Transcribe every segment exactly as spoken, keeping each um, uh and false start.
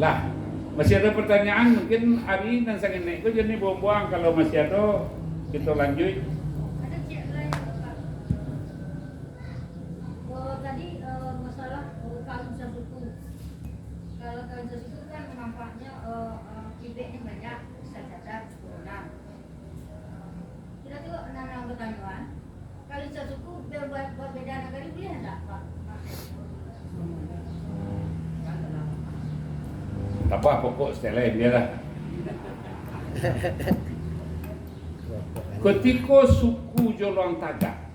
Lah, masih ado partanyaan? Mungkin ari nan sangenek ko jadi buang-buang. Kalau masih ado, kito lanjuik. Ada cek lain, Pak. Oh, tadi, eh, masalah, eh, kawin sasuku. Kalau kawin sasuku kan nampaknyo, eh, eh, kibeknyo banyak, sajadah, turunan. Kiro-kiro nan, nan pertanyaan, kalau sasuku be-, be-, berbeda nagari boleh ndak, Pak? Tak apa, pokok setelah dia lah. Ketika suku Jolong Tagak,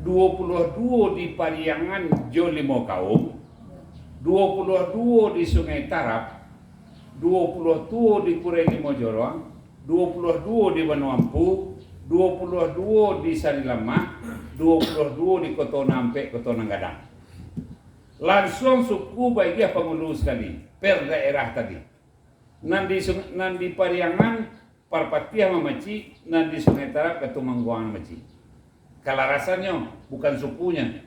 duo puluah duo di Pariangan jo limo kaum, duo puluah duo di Sungai Tarab, duo puluah duo di Kurai Limo Jorong, duo puluah duo di Banua Ampu, duo puluah duo di Sarilamak, duo puluah duo di Koto Nan Ampek, Koto Nan Gadang. Lansuang suku baigiah pangulu sakali, per daerah tadi. Nan di Sung-, nan di Pariangan Parpatiah mamaci, nan di Sungai Tarab Katumangguangan mamaci. Kalarasannyo, bukan sukunyo.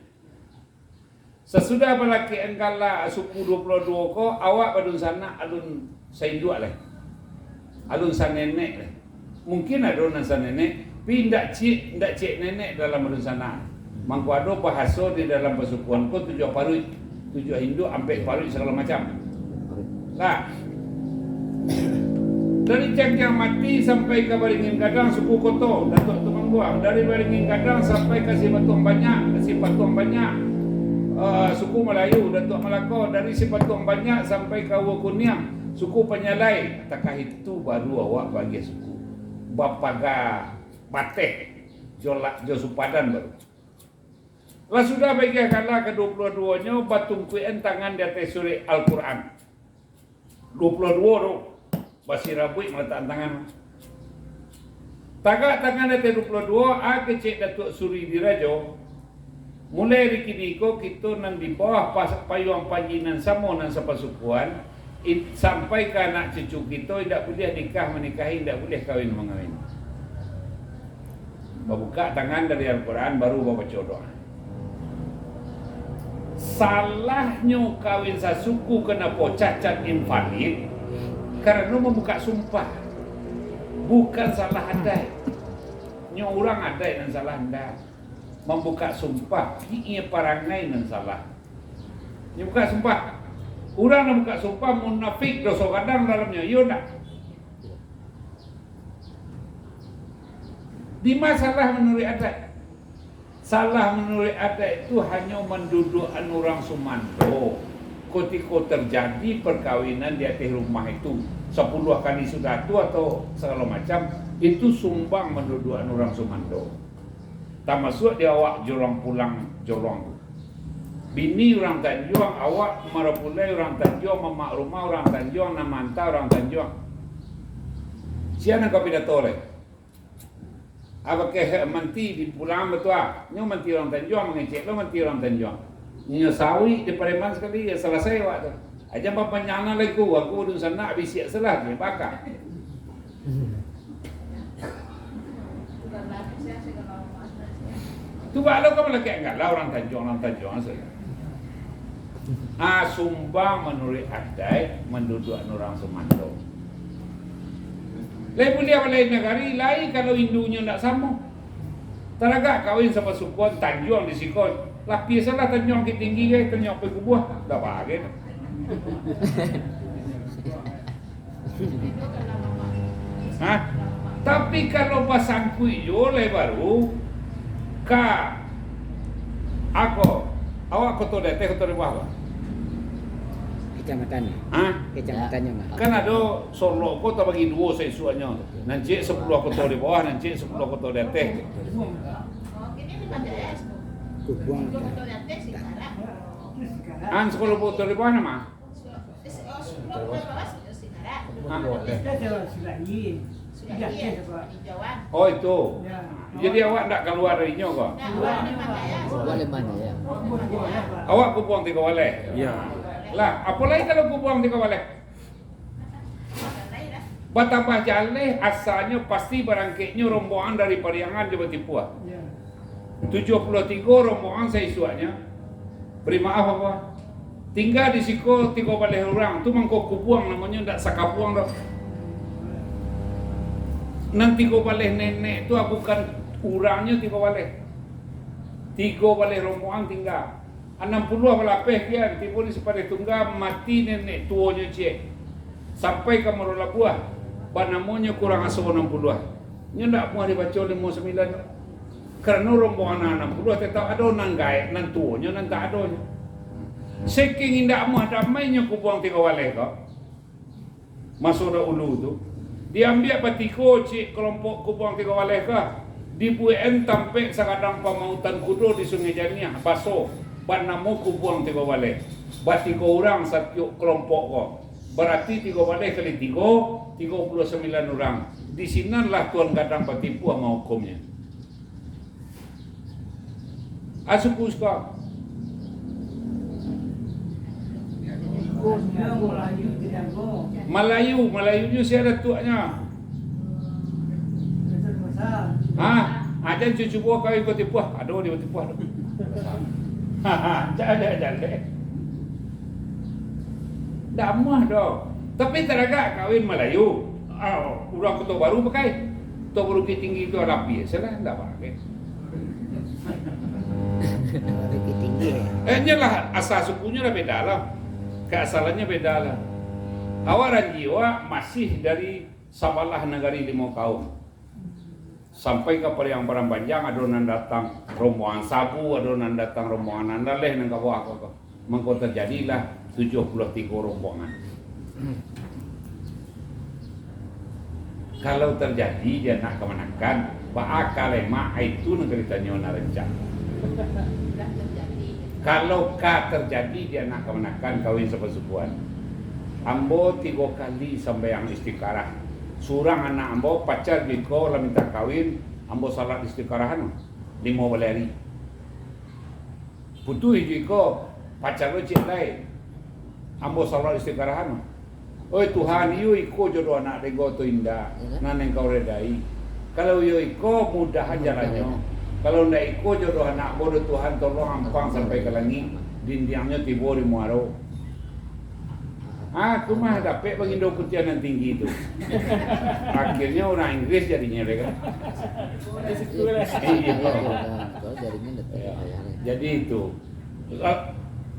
Sasudah balakek anggala suku duo puluah duo ko, awak badunsanak alun sainduak lai. Alun sanenek lai. Mungkin ado nan sanenek, tapi indak ciek, indak ciek nenek dalam badunsanak. Mangko ado bahaso di dalam pasukuan ko tujuah paruik, tujuah induak, ampek paruik, sagalo macam. Lah. Dari Cangkiang Mati sampai ka Baringin Gadang, suku Koto, Datuak Tumangguang. Dari Baringin Gadang sampai ka Sipatuang Banyak, Sipatuang Banyak, eh, suku Malayu, Datuak Malako. Dari Sipatuang Banyak sampai ka Ua Kuniang, suku Panyalai. Takah itu baru awak bagiah suku. Bapaga bateh, jo la-, jo supadan baru. Lah sudah bagiah gala kaduo puluah duonyo, batungkuikan tangan di ateh surek Al-Quran. Duo puluah duo tu, basirabuik malatakan tangan. Tagak tangan di ateh duo puluah duo, a kecek Datuak Suri Dirajo, mulai dari kini ko kito nan di bawah pas-, payuang panji nan samo, nan sapasukuan, in-, sampai ka anak cucu kito, indak buliah nikah manikahi, indak buliah kawin mangawin. Babukak tangan dari Al-Quran, baru babaco doa. Salahnyo kawin sasuku, kanapo cacat invalid? Karano mambukak sumpah. Bukan salah adaik. Nyo urang adaik nan salah, ndak. Mambukak sumpah, iyo parangai nan salah. Nyo bukak sumpah. Urang nan bukak sumpah munafik, doso gadang dalamnyo, iyo ndak? Dima salah manuruik adaik? Salah manuruik adaik tu hanyo manduduakan urang sumando. Kutiko tarjadi parkawinan di ateh rumah itu, sapuluah kali sudah tu atau sagalo macam, itu sumbang manduduakan urang sumando. Tamasuak di awak Jolong Pulang Jolong tu. Bini urang Tanjuang, awak marapulai urang Tanjuang, mamak rumah urang Tanjuang, nan maanta urang Tanjuang. Sia nan ka pidato lai? Abakeh manti di Pulang batua. Nyo manti urang Tanjuang, mangecek lo manti urang Tanjuang. Nyo sawik di Pareman sakali, yo salasai awak tu. Aja bapanjang lai ko, aku dunsanak bisiak salah, baka. Tu bak lo ka malakek anggalah urang Tanjuang, urang Tanjuang sajo. Ah, sumbang manuruik adaik, manduduakan urang sumando. Lai buliah balai nagari, lai kalau indunyo ndak samo. Taragak kawin sapasukuan Tanjuang di siko. Lapih salah Tanjuang Bukittinggi gai, Tanjuang Pagubuah. Dah bagai tu. Hah? Tapi kalau basangkuik juo lai baru ka ako, awak Koto di Ateh, Koto di Bawah, Bang? Kecamatan. Hah? Kecamatan, Bang. Kan ado Solok ko tabagi duo saisuaknyo. Nan ciek sapuluah Koto di Bawah, nan ciek sapuluah Koto di Ateh. Kubuang. An sapuluah Koto di Bawah nama? Oh, itu. Jadi awak ndak kalua dari nyo ko? Kalua dari mano, yo? Awak Kubuang Tigo Baleh? Yo. Lah, apo lai kalau Kubuang Tigo Baleh? Batambah jaleh, asanyo pasti barangkeknyo rombongan dari Pariangan jo Batipuah. Tujuah puluah tigo rombongan saisuaknyo. Bari maaf, Apak. Tingga di siko tigo baleh urang, tu mangko kubuang namonyo, ndak sakabuang doh. Nan tigo baleh nenek tu, ah, bukan urangnyo tigo baleh. Tigo baleh rombongan tingga. Anam puluah balapeh kian, tibo di Sipadeh Tungga, mati nenek tuonyo ciek. Sampai ka Muaro Labuah, banamonyo kurang aso anam puluah. Nyo ndak muah dibaco limo sambilan. Karano rombongan nan anam puluah tetap ado, nan gaek, nan tuonyo, nan tak adonyo. Saking indak muah damainyo kubuang tigo baleh ko, maso dahulu tu, diambiak batigo ciek kalompok kubuang tigo baleh ko, dibuek-an tampek sagadang pamautan kudo di Sungai Janiah, baso, banamo kubuang tigo baleh. Batigo urang satiok kalompok ko. Barati tigo baleh kali tigo, tigo puluah sambilan urang. Di sinanlah Tuan Gadang Batimpuah mahukumnyo. Asuku suka. Malayu, Malayunyo sia datuaknyo. Ha? Ajan cubo kawin Batimpuah. Ado di Batimpuah tu. Ha, ha, jaleh, jaleh. Ndak amuah doh. Tapi taragak kawin Malayu. Ah, urang Koto Baru pakai. Koto Baru Bukittinggi tu lapih salah, ndak pakai. Bukittinggi, eh? Eh, nyolah, asal sukunyo lah beda lah. Keasalannyo beda lah. Awak Ranji awak masih dari sabalah nagari limo kaum. Sampai ka Pariang Padang Panjang, ado nan datang rombongan Sabu, ado nan datang rombongan Andaleh, nan ka bawah ko, ko. Mangko terjadilah tujuah puluah tigo rombongan. Kalau terjadi di anak kamanakan, baa ka lemak, itu nan ka ditanyo nan rancak. Kalau ka terjadi di anak kamanakan kawin sapasukuan, ambo tigo kali sambayang istikharah. Surang anak ambo, pacar jo iko lah mintak kawin, ambo salat istikharah anu, limo baleh ari. Putuih jo iko, pacar lo ciek lai. Ambo salat istikharah anu, "Oi Tuhan, iyo iko jodoh anak dek ambo atau indak, nan Engkau redai. Kalau iyo iko, mudahan jalannyo. Kalau ndak iko jodoh anak ambo, do Tuhan, tolong ampang sampai ka langik, dindiangnyo tibo di muaro." Ah, tu mah dapek bagindo putiah nan tinggi tu. Akhirnyo urang Inggris jadinyo deh kan. Iyo. Jadi itu.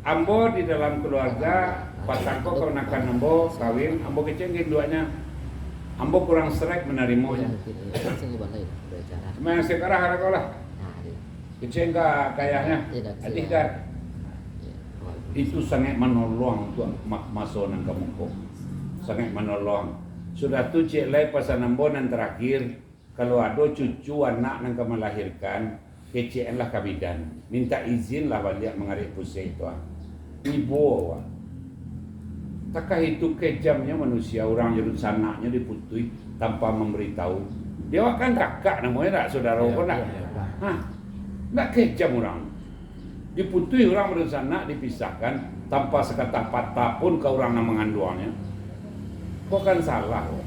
Ambo di dalam keluarga, patang ko kamanakan ambo kawin, ambo kecekan induaknyo. Ambo kurang strike manarimonyo. Main sekarang ada kau lah. Kecekan ka ayahnya, adih kan? Itu sangaik manolong tu ma-, maso nan ka muko. Sangaik manolong. Sudah tu, ciek lai pasan ambo nan tarakhir, kalau ado cucu anak nan ka malahirkan, kecekanlah ka bidan. Mintak izin lah baliak mangarek pusek tu, ah. Ibo awak. Takah itu kejamnyo manusia, urang jo dunsanaknyo diputuih tanpa mambaritahu. Di awak kan kakak namonyo dak, saudaro ko dak? Hah? Dak kejam urang. Diputuih urang badunsanak, dipisahkan tanpa sakatah patah pun ka urang nan manganduangnyo. Ko kan salah ko.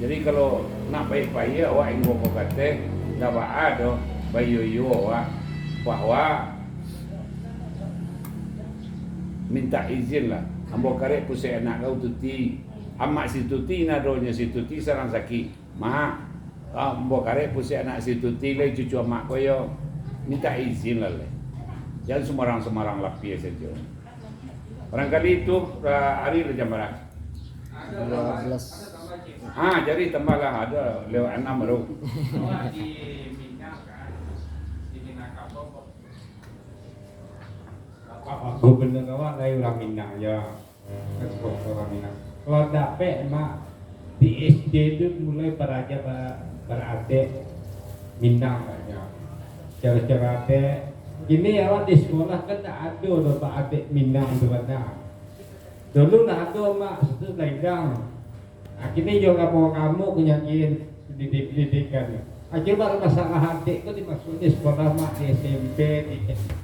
Jadi kalau nak baik-baik awak inggo ko kateh, dak baa doh baiyo-iyo awak bahwa mintak izin lah. Ambo karek pusek anak kau Tuti. Amak si Tuti nadonyo, si Tuti sarang sakik. Mak, ah, ambo karek pusek anak si Tuti lai, cucu amak ko yo. Mintak izin lah lai. Jan sumarang-sumarang lapia sajo. Barangkali itu, ah, ari lah jam bara? Dua belas. Ha, jadi tambahlah, ado lewat anam baru. Pak Gubernur awak dari urang Minang, ya. Kan suko-suko urang Minang. Kalau dapek, mak, di S D tu mulai baraja ba-, baratek Minang, katanya. Cara-cara atek. Kini awak di sekolah kan tak ado doh baratek Minang tu, kan, nah. Dulu lah ado, mak, situ Lenggang. Akhirnyo iyo lamo-lamo kunyakin didik-didikan. Akhirnyo baru masalah atek tu dimasuak di sekolah, mak, di S M P, di S D.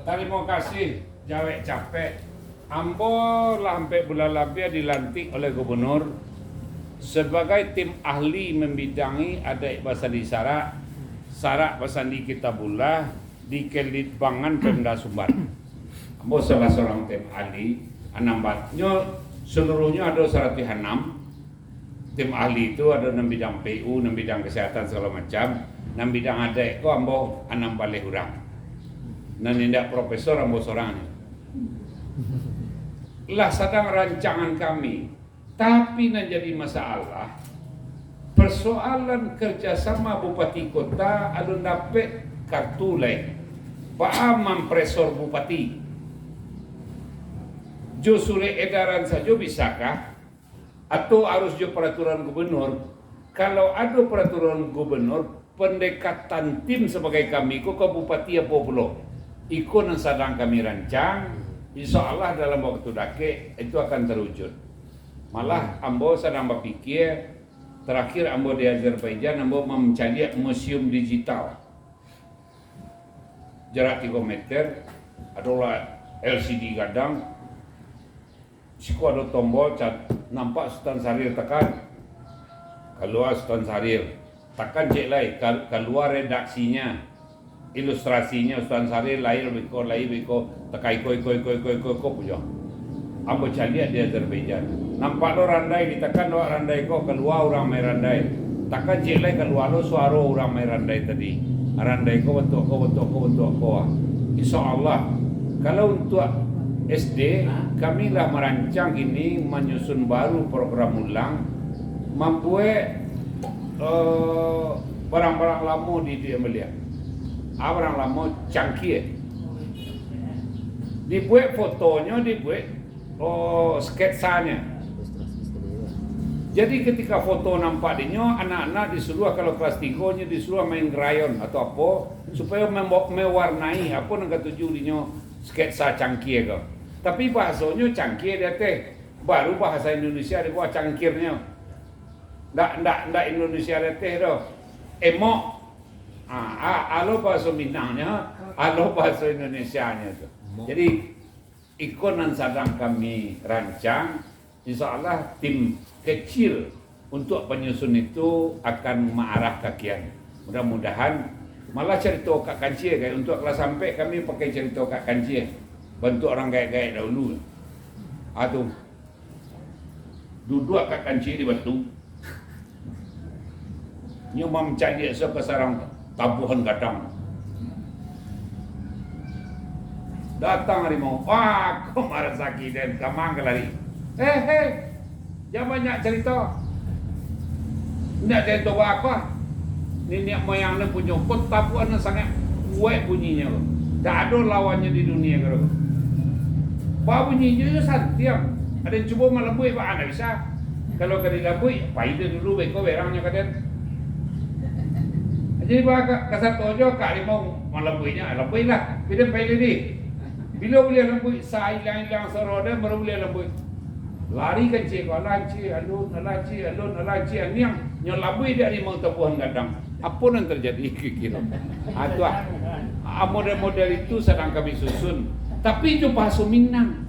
Tarimo kasih, jawek capek. Ambo lah ampek bulan labiah dilantik oleh gubernur. Sabagai tim ahli mambidangi adaik basandi sarak, sarak basandi Kitabullah, di Kelitbangan Pemda Sumbar. Ambo salah surang tim ahli, anam bat-, nyo saluruahnyo ado saratuih anam. Tim ahli tu ado nan bidang P U, nan bidang kasehatan sagalo macam, nan bidang adaik ko ambo anam baleh urang. Nan indak profesor ambo surang nyo. Lah sadang rancangan kami, tapi nan jadi masalah, persoalan kerjasama bupati kota alun dapek kartu lai. Baa mampresor bupati? Jo surek edaran sajo bisakah? Atau harus jo peraturan gubernur? Kalau ado peraturan gubernur, pendekatan tim sabagai kami ko ka bupati apo pulo? Iko nan sadang kami rancang, insya Allah dalam waktu dakek itu akan terwujud. Malah ambo sadang bapikia, terakhir ambo di Azerbaijan, ambo mancaliak museum digital. Jarak tigo meter, adolah L C D gadang, siko ado tombol, ca-, nampak Sutan Syahrir, takan. Kalua Sutan Syahrir. Takan ciek lai, ka-, kalua redaksinya, ilustrasinyo, Sutan Syahrir lahir beko, lahir beko, takan iko, iko, iko, iko, iko, iko pujo. Ambo caliak di Azerbaijan. Nampak lo randai, ditakan awak randai ko, kalua urang main randai. Takan ciek lai kalua lo suaro urang main randai tadi. Randai ko bantuak ko, bantuak ko, bantuak ko. Insya Allah, kalau untuak S D, kami lah marancang kini manyusun baru program ulang, mambuek, eh, barang-barang lamo di, di Amalia. Ah, barang lamo cangkie. Dibuek fotonyo, dibuek, oh, sketsanya. Jadi, ketika foto nampak dinyo, anak-anak disuruah, kalau kelas tigo nyo disuruah main krayon atau apo, supayo membo-, mewarnai apo nan katuju dinyo sketsa cangkie ko. Tapi bahasonyo cangkie di ateh, baru bahasa Indonesia di bawah cangkirnyo. Ndak, ndak, ndak Indonesia di ateh doh. Emok. Ah, a-, alo bahaso Minangnyo, alo bahaso Indonesianyo tu. Emok. Jadi, iko nan sadang kami rancang, insya Allah tim kecil untuk penyusun itu akan maarah ka kian. Mudah-mudahan, malah carito Kak Kancia, kai, untuk kelas ampek kami pakai carito Kak Kancia. Bantuak urang gaek-gaek dahulu. Ah, tu. Duduak Kak Kancia di batu. Nyo mancaliak se ka sarang tabuahan gadang. Datang harimau. Wah, ko marasaki den, kamang ka lari. Eh, eh, jan banyak carito. Indak carito baa ko. Niniak moyang den punyo ko tabuahan nan sangaik kuaik bunyinyo. Ndak ado lawannyo di dunia ko. Baa bunyinyo yo santiang. Aden cubo malambuik, baa ndak bisa. Kalau ka dilambuik, pai den dulu beko berangnyo ka den. Jadi, baa ka, kasato jo Kak Rimau malambuiknyo, lambuiklah. Tapi den pai diri. Bilo buliah lambuik, sailang-ilang suaro den, baru buliah lambuik. Lari Kancia ko, "Alah, Kancia, alun, alah, Kancia, alun, alah, Kancia, aniang." Nyo lambuik dek Rimau tabuahan gadang. Apo nan tarjadi kiro-kiro? Ah, tu ah. Ah, model-model itu sadang kami susun. Tapi jo bahaso Minang.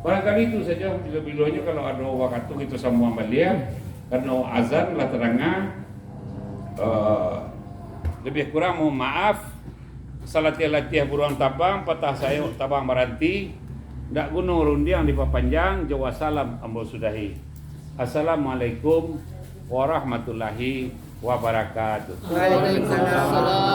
Barangkali itu sajo, bilo-bilonyo kalau ado wakatu kito sambuang baliak, karano azan lah tadanga. Eh, labiah kurang mohon maaf. Salatiah-latiah buruang tabang, patah sayok tabang baranti. Ndak guno rundiang dipapanjang, jo wassalam ambo sudahi. Assalamualaikum warahmatullahi wabarakatuh. Waalaikumsalam.